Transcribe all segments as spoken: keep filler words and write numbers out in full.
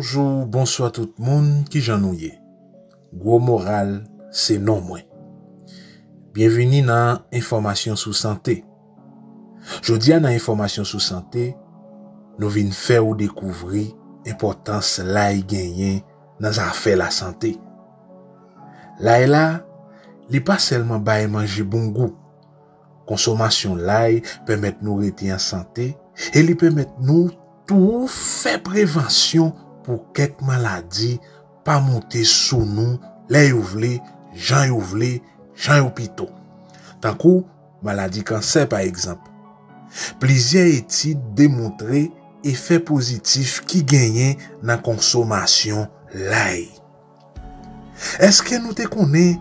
Bonjou, bonswa tout moun, kijan nou ye? Gwo Moral se non mwen. Byenvini nan Enfòmasyon sou Sante. Jodi a nan Enfòmasyon sou Sante, nou vin fè ou dekouvri enpòtans lay genyen nan zafè lasante. Lay la, li pa sèlman bay manje bon gou. Konsomasyon lay pèmèt nou rete an sante e li pèmèt nou tou fè prevansyon pou kèk maladi pa moute sou nou lè yo vle, jan yo vle, jan yo pito. Tankou maladi kansè, pa egzanp. Plizyè etid demontre efè pozitif ki genyen nan konsomasyon lay. Èske nou te konnen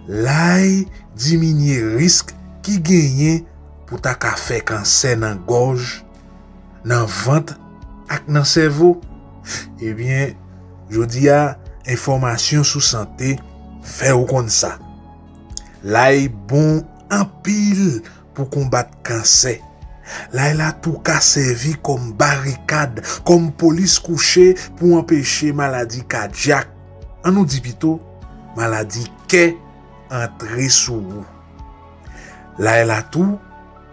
lay diminye risk ki genyen pou ta ka fè kansè nan gòj, nan vant ak nan sèvo? Ebyen, jodi a, Enfòmasyon sou Sante fè ou konn sa. Lay bon anpil pou konbat kansè. Lay la tou ka sèvi kòm barikad, kòm polis kouche pou anpeche maladi kadyak. An nou di pito, maladi kè antre sou ou. Lay la tou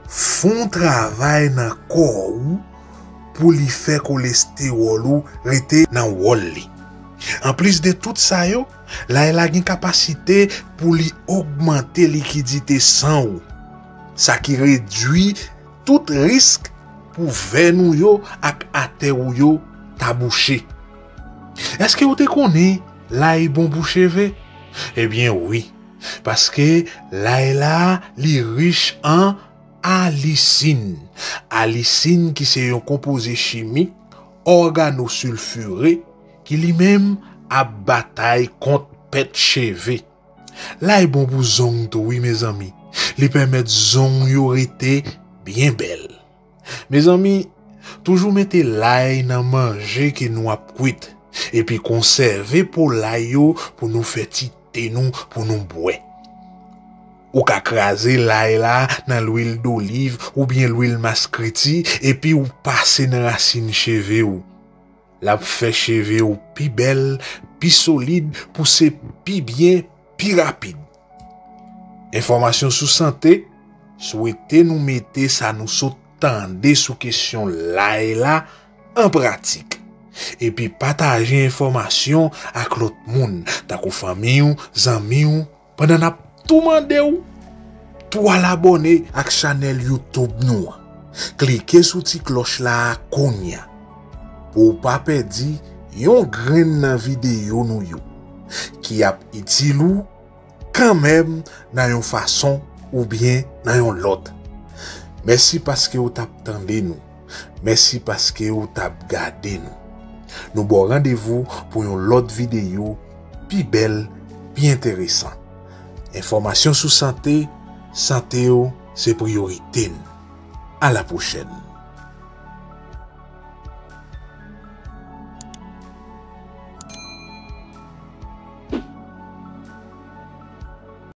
fè yon travay nan kò ou pou li fè kolestewòl ou rete nan wòl li. Anplis de tout sa yo, lay la gen kapasite pou li ogmante likidite san ou, sa ki redui tout risk pou vèn ou yo ak atè ou yo ta bouche. Èske w te konnen lay bon pou cheve? Ebyen wi, paske lay la li rich an alisin. Alisin ki se yon konpoze chimik òganosilfire ki li menm ap batay kont pèt cheve. Lay bon pou zong tou wi mezanmi. Li pèmèt zong yo rete byen bèl. Mezanmi, toujou mete lay nan manje ke nou ap kwit, epi konsève po lay yo pou nou fè ti te nou pou nou bwè. Ou ka kraze lay la nan lwil doliv oubyen lwil maskriti, epi ou pase nan rasin cheve w. L ap fè cheve w pi bèl, pi solid, pouse pi byen, pi rapid. Enfòmasyon sou sante swete nou mete sa nou sot tande sou kesyon lay la an pratik. Epi pataje enfòmasyon ak lòt moun, tankou fanmi w, zanmi w, pandan n ap tou mande w pou w al abòne ak chanèl YouTube nou an. Klike sou ti klòch la a kounye a pou w pa pèdi yon grenn nan videyo nou yo ki ap itil ou kanmenm nan yon fason oubyen nan yon lòt. Mèsi paske w t ap tande nou. Mèsi paske w t ap gade nou. Nou ba w randevou pou yon lòt videyo pi bèl, pi enteresan. Enfòmasyon sou sante, sante w se priyorite n. A la pwochèn.